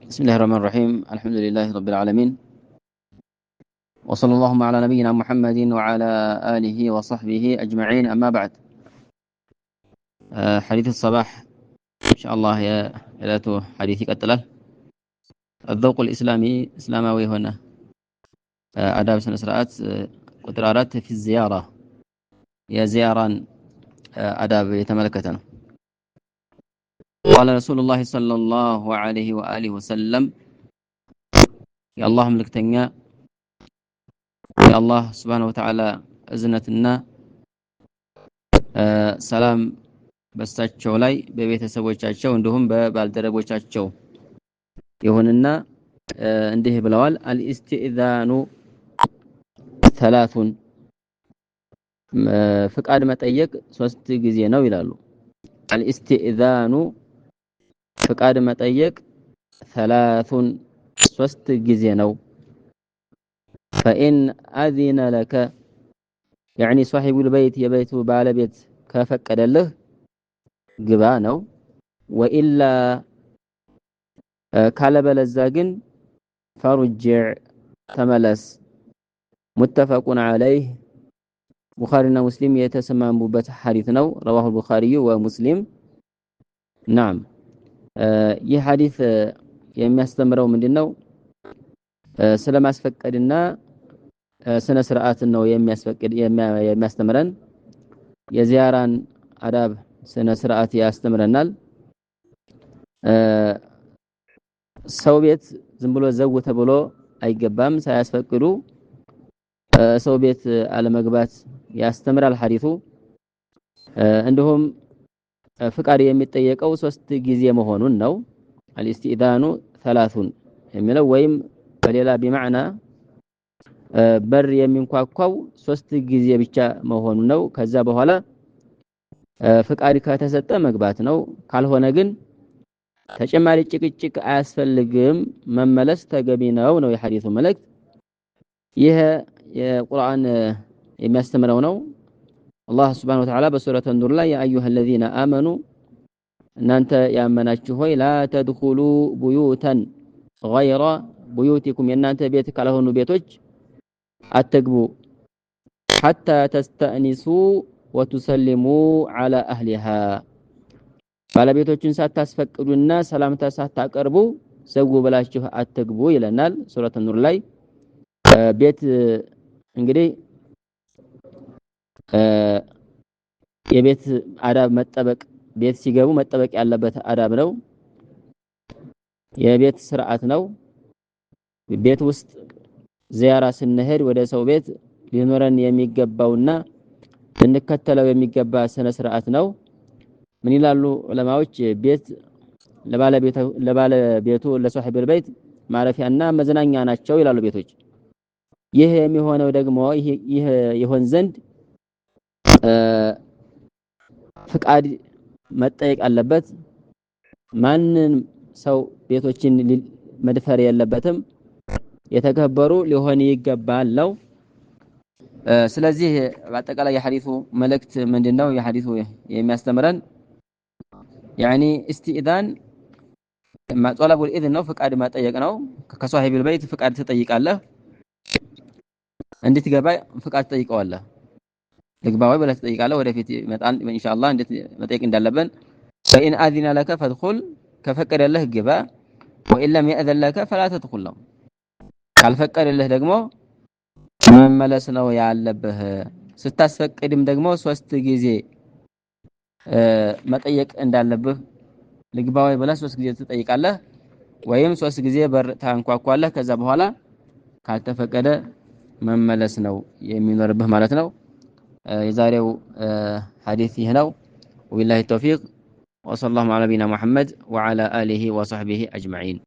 بسم الله الرحمن الرحيم. الحمد لله رب العالمين، وصلى اللهم على نبينا محمد وعلى آله وصحبه أجمعين، أما بعد. حديث الصباح إن شاء الله የዕለቱ ሐዲስ ይቀጥላል። الذوق الإسلامي እስላማዊ የሆነ አዳብ ስነ ስርዓት ቁጥር 4 في الزيارة የዚያራን አዳብ የተመለከተ ነው። قال رسول الله صلى الله عليه وآله وسلم የአላህ መልእክተኛ የአላህ ስብሓነሁ ወተዓላ እዝነትና ሰላም በእሳቸው ላይ በቤተሰቦቻቸው እንዲሁም በባልደረቦቻቸው ይሁንና እንዲህ ብለዋል። الاستئذان ثلاث፣ ፍቃድ መጠየቅ ሶስት ጊዜ ነው ይላሉ። الاستئذان ፍቃድ መጠየቅ ثلاث ሶስት ጊዜ ነው። فإن أذن لك يعني صاحب البيت የቤቱ ባለቤት ከፈቀደልህ ግባ ነው። وإلا ካለበለዛ ግን فارجع ተመለስ። متفق عليه ቡኻሪና ሙስሊም የተስማሙበት ሐዲስ ነው። رواه البخاري ومسلم። نعم፣ ይህ ሐዲስ የሚያስተምረው ምንድነው? ስለማስፈቀድና ስነ ስርዓትን ነው የሚያስፈቅድ የሚያስተምረን። የዚያራን አዳብ ስነ ስርዓት ያስተምረናል። ሰው ቤት ዝም ብሎ ዘው ተብሎ አይገባም። ሳያስፈቅዱ ሰው ቤት አለመግባት ያስተምራል ሐዲሱ። እንዲሁም ፍቃድ የሚጠየቀው ሶስት ጊዜ መሆኑን ነው። الاستئذان ثلاث የሚለው ወይም በሌላ بمعنى በር የሚንኳኳው ሶስት ጊዜ ብቻ መሆኑ ነው። ከዛ በኋላ ፍቃድ ከተሰጠ መግባት ነው። ካልሆነ ግን ተጨማሪ ጭቅጭቅ አያስፈልግም፣ መመለስ ተገቢ ነው ነው የሐዲሱ መልእክት። ይህ የቁርአን የሚያስተምረው ነው። አላህ سبحانه وتعالى በሱረቱ ኑር ላይ يا أيها الذين آمنوا እናንተ ያመናችሁ ሆይ لا تدخلوا بيوتا غير بيوتكم የእናንተ ቤት ካልሆኑ ቤቶች አትግቡ፣ حتى تستأنسوا وتسلموا على أهلها ባለቤቶችን ሳታስፈቅዱና ሰላምታ ሳታቀርቡ ዘው ብላችሁ አትግቡ ይለናል ሱረቱ ኑር ላይ። ቤት እንግዲህ የቤት አዳብ መጠበቅ ቤት ሲገቡ መጠበቅ ያለበት አዳብ ነው። የቤት ስርዓት ነው። ቤት ውስጥ ዚያራ ስንሄድ ወደ ሰው ቤት ሊኖረን የሚገባውና ልንከተለው የሚገባ ስነ ስርዓት ነው። ምን ይላሉ ዑለማዎች? ቤት ለባለቤቱ ለ صاحب البيت ማረፊያና መዝናኛ ናቸው ይላሉ ቤቶች። ይህ የሚሆነው ደግሞ ይህ ይሆን ዘንድ ፍቃድ መጠየቅ አለበት። ማንም ሰው ቤቶችን መድፈር የለበትም። የተከበሩ ሊሆን ይገባል ነው። ስለዚህ በአጠቃላይ የሐዲሱ መልእክት ምንድነው? የሐዲሱ የሚያስተምረን يعني استئذان طلب الإذن ነው፣ ፍቃድ መጠየቅ ነው። ከ صاحب البيت ፍቃድ ትጠይቃለህ፣ እንድትገባ ፍቃድ ትጠይቀዋለህ። ልግባ ወይ ብለህ ትጠይቃለህ። ወደፊት ይመጣል ኢንሻአላህ እንዴት መጠየቅ እንዳለብን። فإن أذن لك فادخل ከፈቀደልህ ግባ፣ وإن لم يأذن لك فلا تدخل ነው። ካልፈቀደልህ ደግሞ መመለስ ነው ያለብህ። ስታስፈቅድም ደግሞ ሶስት ጊዜ መጠየቅ እንዳለብህ ልግባ ወይ ብለህ ሶስት ጊዜ ትጠይቃለህ፣ ወይም ሶስት ጊዜ በር ታንኳኳለህ። ከዛ በኋላ ካልተፈቀደ መመለስ ነው የሚኖርብህ ማለት ነው። የዛሬው ሐዲስ ይህ ነው። وبالله التوفيق وصلى الله على نبينا محمد وعلى آله وصحبه أجمعين።